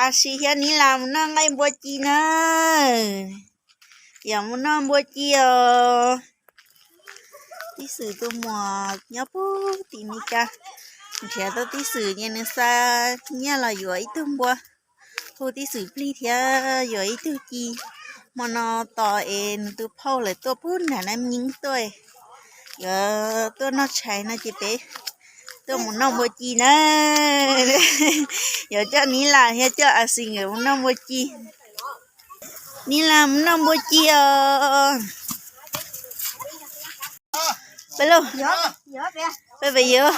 Asis thiab Nib Las mus noj nqaij npua ci na. Yog mus noj npua ci os. Tib Xwm tus muam nyob puag tim Mes Kas, nrhiav tau Tib Xwm ces nws xa nyiaj los yuav ib tug npua, hu Tib Xwm plig thiab yuav ib tug ci. Hmo no tos es nws tus phauj lawv tuaj puag nram Nab Nyeeb tuaj, yuav tuaj noj tshais no ces peb tuaj mus noj npua ci na. Yuav coj Nib Las thiab coj Asis nkawd mus noj npua ci. Nib Las mus noj npua ci os. Peb lauj, peb pem yuav.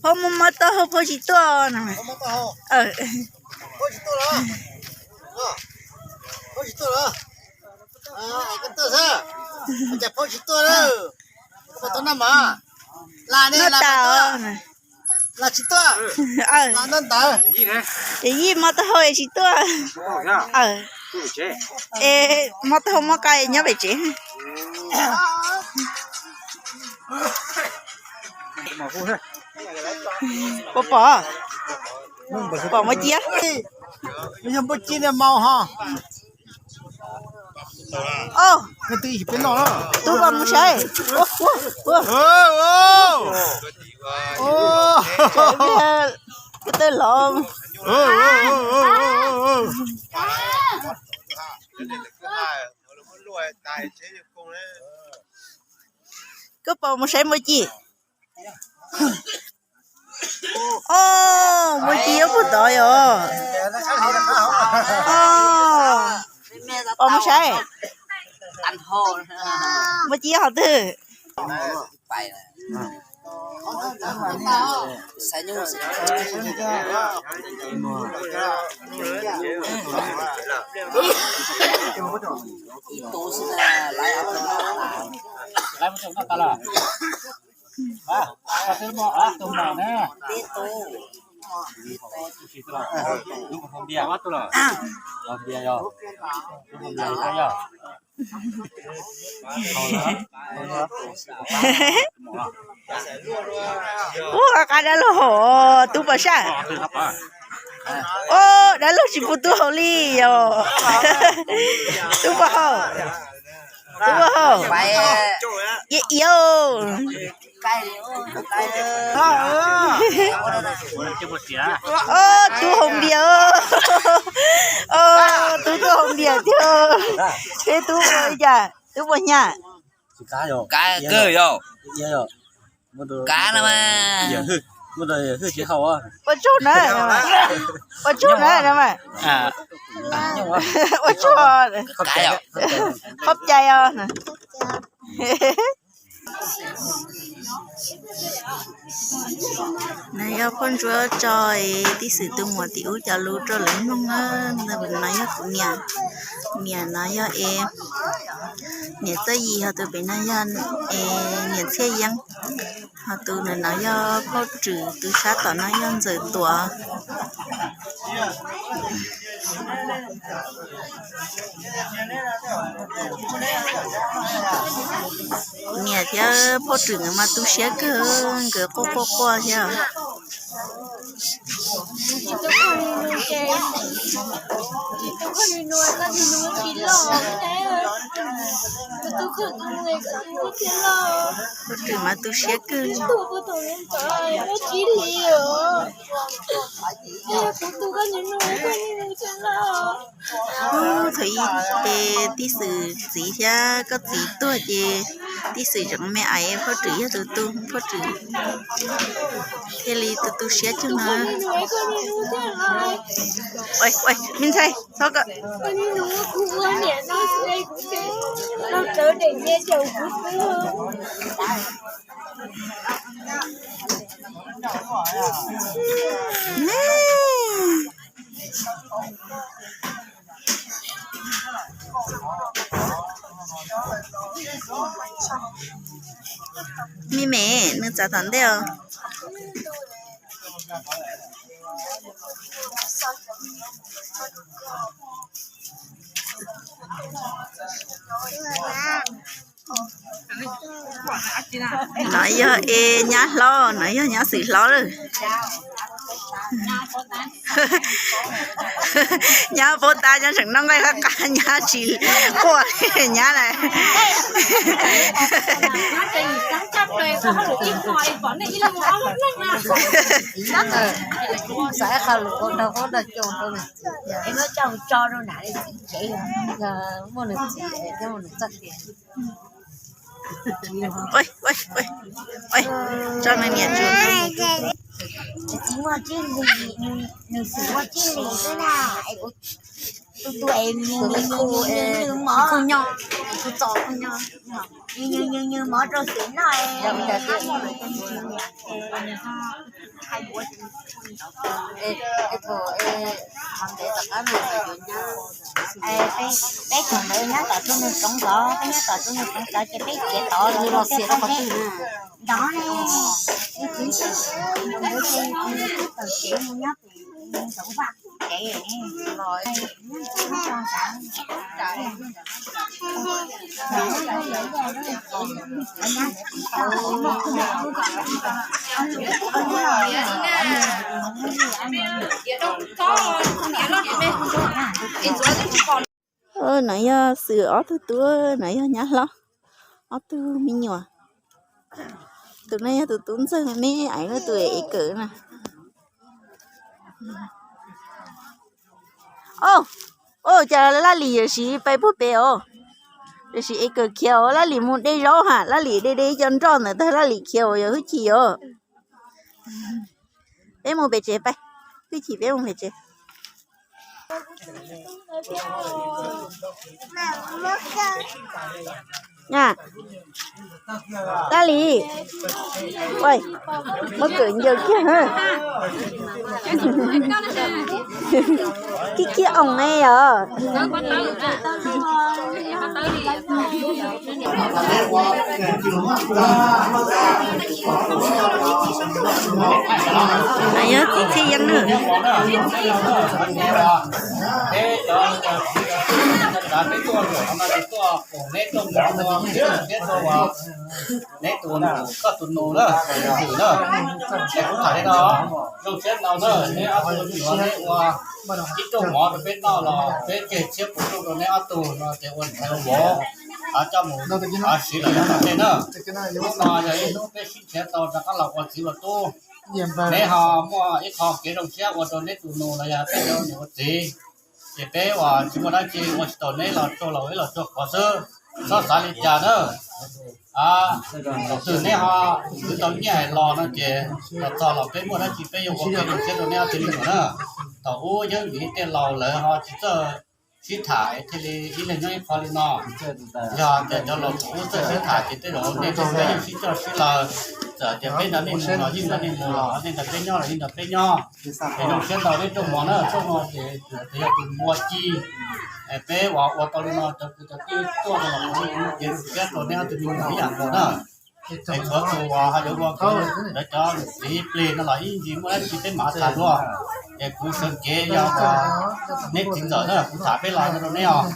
Phauj muaj mob taub hau, phauj tsis tuaj no. Noj tas. Ces Yij mob taub hau es tsis tuaj. Es mob taub hau mob qa nyob pem tsev. Puas pom? Pom npua ci. Yog npua ci na maus ho. Tub pom mus saib. Ko taw lov. Koj pom mus saib npua ci. Os, npua ci nyob puag tod yom. Os, pom mus saib. Npua ci nyob qhov twg? Ub, qab dab laug hos, tub pom sab. Os, dab laug tsis pub tub haus li yom. Tub pom haus. Tub pom haus. Iav iav. Os, tub haus npias. Os, tub tuaj haus npias tiag. Peb tub ua li cas? Tub puas hnyav? Kav kawg yom. Kav no mas. Ua tsaug na, ua tsaug na mas. Ua tsaug. Qhov cai os. No yog phauj Ntsuab tso Tib Xwm tus muam tim ub cov lus rau lawv mloog na. No yog kuv niam, niam no yog es niam Txawj Yis, ho tus pem no yog es niam Txhiaj Yeeb, ho tus ntawm no yog phauj Rwm, tus sab tom no yog Ntxawm Tuam. Kuv niam thiab phauj Rwm nkawd mas tu siab kawg, nkawd quaj quaj quaj thiab. Phauj Rwm mas tu siab kawg. Ub, thaum ub ces Tib Xwm txiv thiab koj txiv tuag ces Tib Xwm tseem me aiv, phauj Rwm yog tus tu, phauj Rwm thiaj li tu tu siab cuag no. Me ntxhais, txhob ko. Me me, nws txav tom ntej os. No yog es nyab hlob, no yog nyab xwm hlob lawm. Nyab paub tab, nyab tseem noj nqaij qab qab, nyab tsis quaj li nyab na. Tso nws niam tsuag. Txiv muaj tsis li, nws xwm muaj tsis li xwb na. Tus tus es nws mov, nws txom, nws mov rau xwm noj. Peb thaum ntawd nyob tom rau nws tsoov tod, peb nyob tom rau nws tsoov tod ces peb khiav tod los xiam rau qhov twg ntawd ne. Txawm tsev mus nyob pem ntxoov vaj tsev los No yog xwm ob tug tub, no yog nyab hlob ob tug me nyuam. Tus no yog tus tub ntxawg me me, tus ev kawm na. Au, cas Laj Lim yuav siv pais puag pem os. Yuav siv ev kawm khiav os, Laj Lim mus de zaub ha, Laj Lim de de cov nroj ntawd tag Laj Lim khiav os, yog hwj chim os. Peb mus pem tsev pais, hwj chim peb mus pem tsev. Laj Lim, muab kawm ncaws kiag. Kib kib oos ne yog. Yog txiv txhiaj yeeb na. Neb tus nus, koj tus nus na, tus nus na, es kuv tham li no, zoo siab ntau na, neb ob tug tsis ua, neb ua ib rooj mov rau peb noj los peb tseg txhiab puv rooj rau neb ob tug no ces ua ntxhais ua vauv, coj mus siv lawm yav tom ntej na. Hnub no yog ib hnub peb sib nrhiav tau rov qab los ua txiv ua tub. Neb ho muaj ib qho kev zoo siab ua rau neb tus nus los yog peb cov niam ua txiv, ces peb uas tsis muaj dab tsi ua tsis tau neb los tsuag los ib los tsuag qhov xwb, txhob xav li cas na. Thaum twg neb ho kwv tau nyiaj hais los no ces los txog los peb muaj dab tsi peb yuav ua kev zoo siab rau neb ob tug me nyuam na. Thaum ub yeeb vim tej laus lawv ho tsis txawj sib tham thiaj li ib leeg nyob ib qho li no. Yog tias cov laus thaum ub txawj sib tham ces tej zaum nej tej peb yeej sib coj sib laws, txawm tias peb nrog nej mus los yeej nrog nej mus, nej nrog peb nyob los yeej nrog peb nyob. Es zoo siab ntau neb rooj mov na, rooj no ces yog tus npua ci, peb uas ua tau li no cov kwv cov tij tuaj rau los ua kev zoo siab rau neb ob tug me nyuam ib yam nkaus na. Es tshuav tus uas ho yuav ua lawv cov txiv plig no los ib ntsis muaj dab tsi peb mam tham dua. Es kuv sawv kev yog neb txiv ntxawm na, kuv tham peb los rau neb os.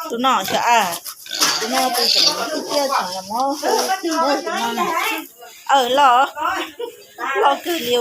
Tus no xyov a, tus no tus tseem tiaj tseem los muab hu tus no na. Aw, loj, loj kawg li.